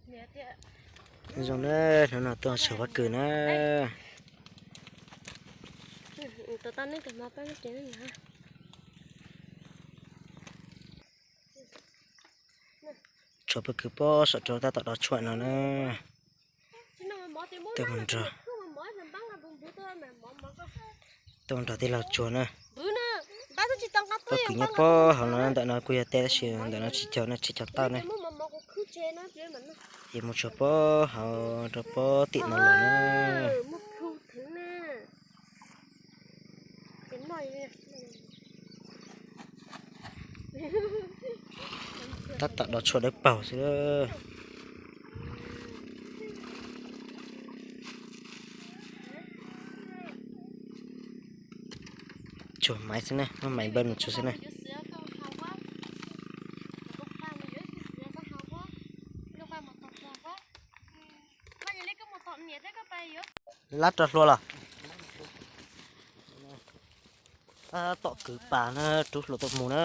Zoo na, hnub no tuaj tshov pob kws na. Tshov pob kws pob saum rau tab tom dov tshuam no na. Tuaj mus nrog, tuaj mus nrog tij laug tsuag na. Pob kws nyob pob hauv no, ntawm no kuj yog teb tab sis ntawm no tsis cog na, tsis cog tauj na. Ces mus tsuag pob hauv rau pob tim no los na. Tab tom dov tshuam dawb paug xwb. Tsuag maiv xwb na, muab maiv npawj mus tsuag xwb na. Lab rau hlua los. Tab tom kwv pas na, rub hlua tuaj mus na.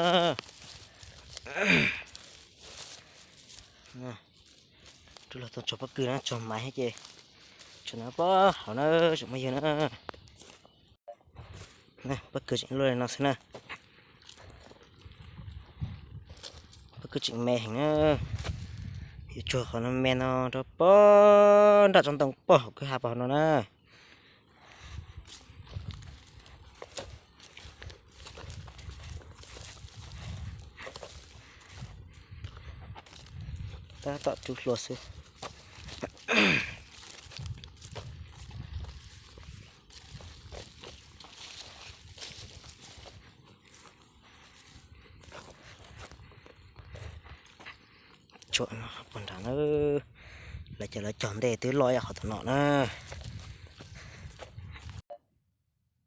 Rub hlua tuaj tshov pob kws na, tshov maiv ces tshov na pob hauv na, tsoom phooj ywg na. Pob kws tseem luaj li no xwb na. Pob kws tseem me heev na. Yuav tsuag qhov no me no rau pob nram tsob ntoo pob hauv kwj ha pos no na. Tab tom rub hlua xwb. Tsuam no puag nrad na, lawv cov lawv cog ntej twb loj ib yam qhov tom no na.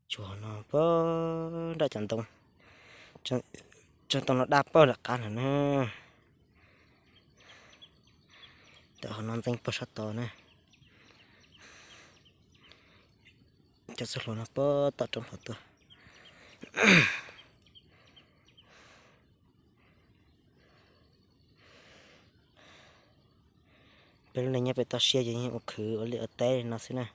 Tsuam no puag nram cov ntoo, tsob ntoo no daj puag nram qab no na. Ntawm qhov no ntxeeb puag sab tod na. Cov txoj hlua no puag tom roob hauv tuaj. Peb lub neej nyob pem toj siab ces yeej ua khwv ua liaj ua teb li no xwb na.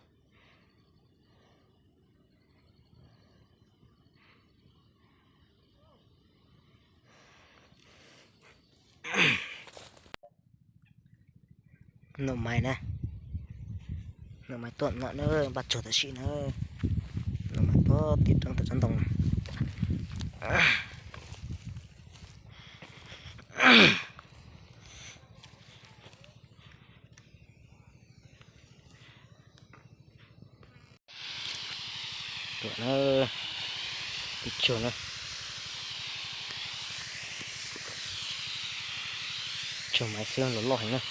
Nom maiv na, nom maiv tuaj no na, npaj tsuag tam sim na. Nom maiv puag tim roob tom tsob ntoo. Tuaj na, tib tsuag na. Tsuag maiv xwb los loj heev na.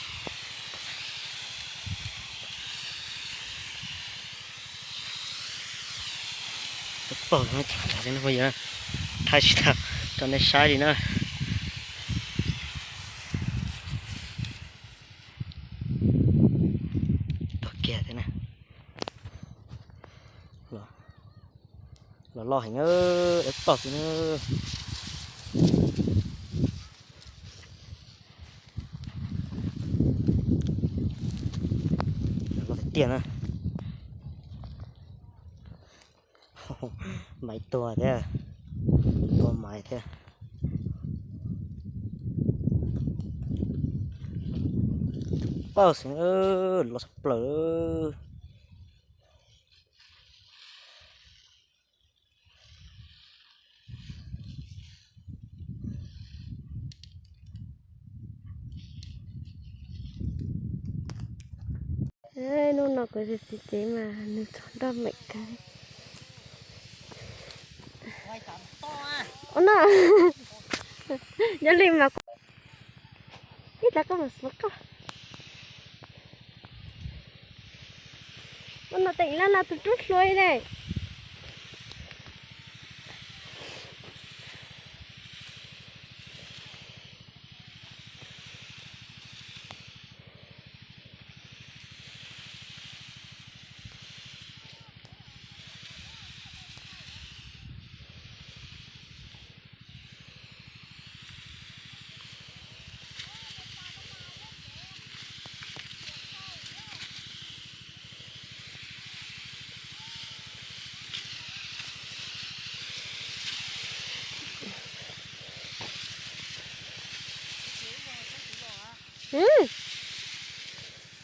Pog no, pog yog thaij tsis tau rau nej saib li na. Tog kiag thiab na. Los loj heev, dawb paug xwb na. Los loj tiag tiag na. Maiv tuag thiab, tua maiv thiab. Paug xwb, loj tshaj plaws. Hnub no kuv txiv tsev mas nws txog nroj meem kawg. Ua no, yog li mas ib tag koj mus xav koj. Ua no teem laj no tus rub hlua li ne.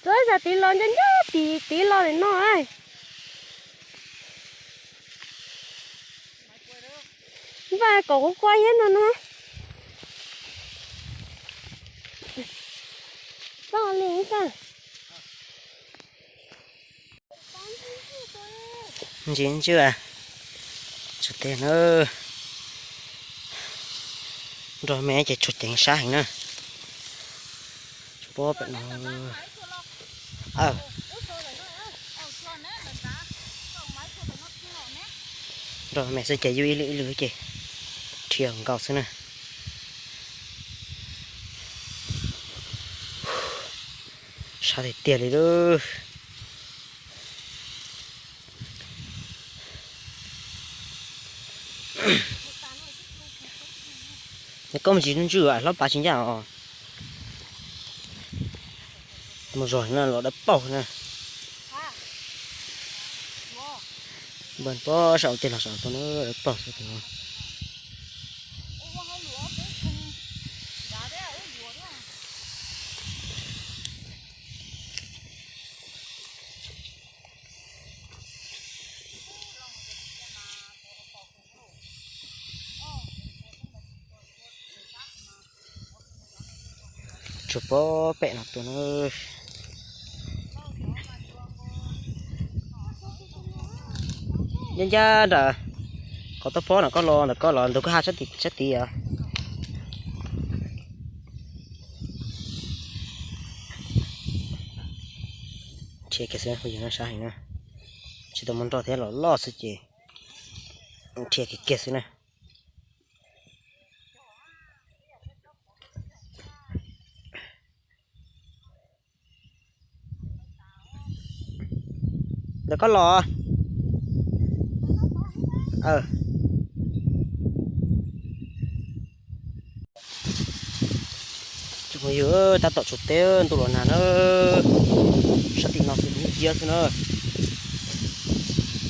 Txog zam tid los nco nco tid tid los li no. Npaj kom quv qua thiab no na. Txog li xwb. Ntsis ntswj, tshuav teg na. Nrog me ces tshuav ceev sab heev na. Tshuav pob pem no. Nrog me xwb ces yus ib lwm ib lwm ces rhiav nkaus xwb na. Sab tiag tiag li lawm. Koj mus tsis ntswj hlob pas tsis ncaj os. Mus zog na los dawb paug na. Npaj pob saum tej los saum tau na, dawb paug xwb. Tshuav pob pem no tuaj na. Ncaj ncaj nram qhov toj pob no koj los, ntawm koj los ntug koj ha sab tid sab tid os. Nrhiav kiag xwb, yog no sab heev na. Tsis tau mus nrog thiab, los loj xwb ces nrhiav kiag kiag xwb na. Ntawm koj los. Tsoom phooj ywg, tab tom tshuav teb ntuj los nag na. Sab tim no xwb, ib ciab xwb na.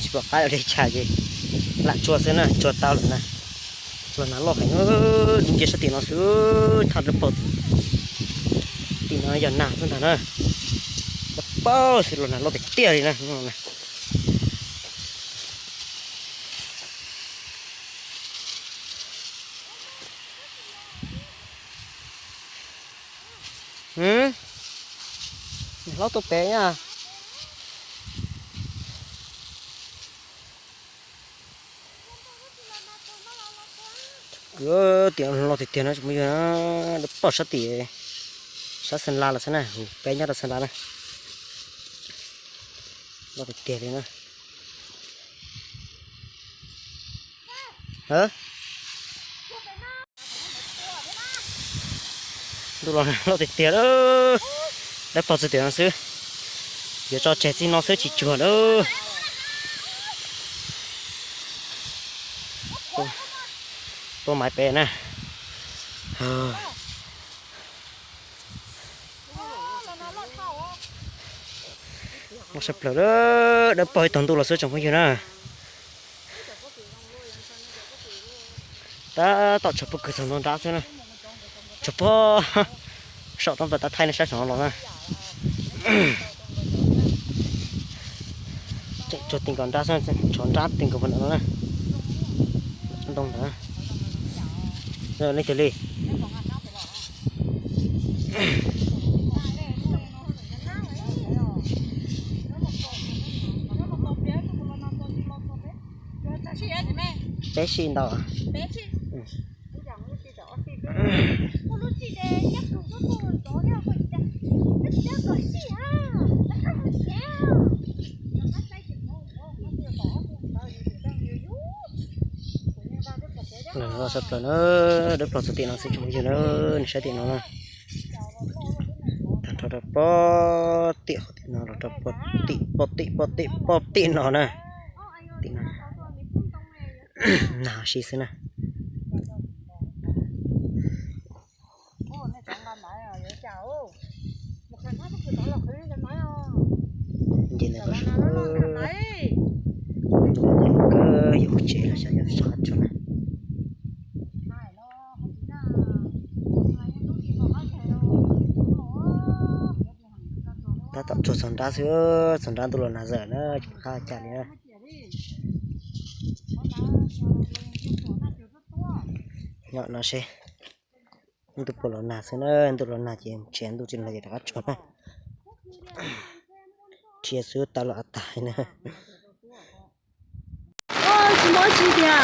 Tsis pom qab li cas ces lam tsuag xwb na, tsuag tau lawm na. Los nag loj heev, dub nciab sab tim no xwb, thaj dawb paug. Tim no yog nag xwb ntag na. Dawb paug xwb, los nag loj tiag tiag li na. Hlob tuaj pem na. Tim no loj tiag tiag na, tsoom phooj ywg, dawb paug sab tim, sab Xeem Las los xwb na, peb nyob rau Xeem Las na. Loj tiag tiag li na. Ntuj los loj tiag tiag lawm, dawb paug txog tim no xwb. Yuav tso tseg txij no xwb tsis tsuag lawm. Tuaj maiv pem na. Loj sab plaws lawm, dawb paug ib tog ntuj los xwb tsoom phooj ywg na. Tab tom tshuav pob kws txog ntua nrab xwb na. Tshuav pob saum roob plaws tab thaij nej saib saum no los na. Tseem tshuav ti nkaus nrab xwb, tshuav nrab ti nkaus puag nram no na. Ntoo ntawd. Leej twg li? Peb sij ntau. Loj sab plaws na, dawb paug txog tim no xwb tsoom phooj ywg na, nej saib tim no na. Tag nrho rau pob tim, qhov tim no los rau pob tim, pob tim, pob tim, pob tim no na. Tim no nag si xwb na. Nce ntawm ko sab, ntuj los nag kawg, yuav ua tsev los xyov yuav sov qhov twg na. Tab tom tsuag txog nrab xwb, txog nrab ntuj los nag zawm na, tsis qab cas li na. Nyob no seb, ntuj puas los nag xwb na, ntuj los nag ces tsiav ntuj tsis los ces rov qab tsuag na. Tsiav xwb tau los av tag na.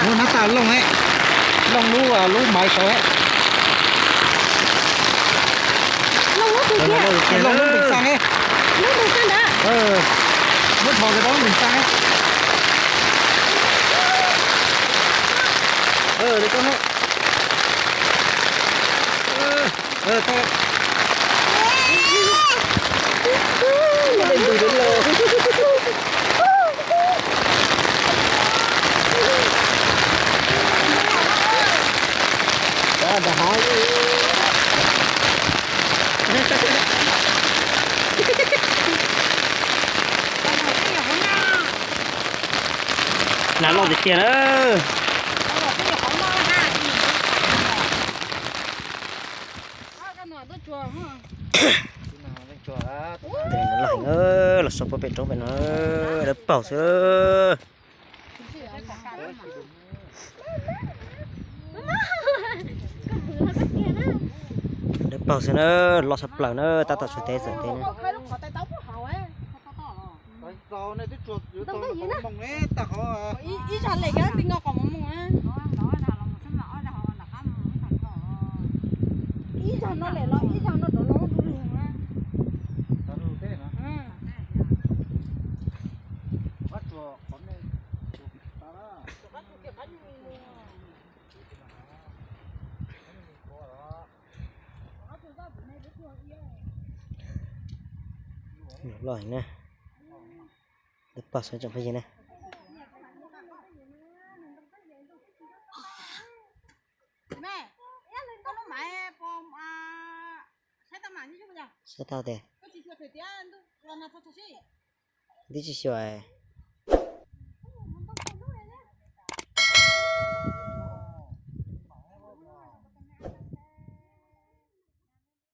Hnab tas looj, looj lub, lub maiv saud, looj lub peem xaa, muab dhos rau lub peem xaa. Nag loj tiag tiag na. Los so pem roob pem no, dawb paug xwb. Dawb paug xwb na, loj tshaj plaws na, tab tom tsuag teb txawm teb na. Loj na, dawb paug xwb tsoom phooj ywg na. Saib tau tias, twb tsis xyuas.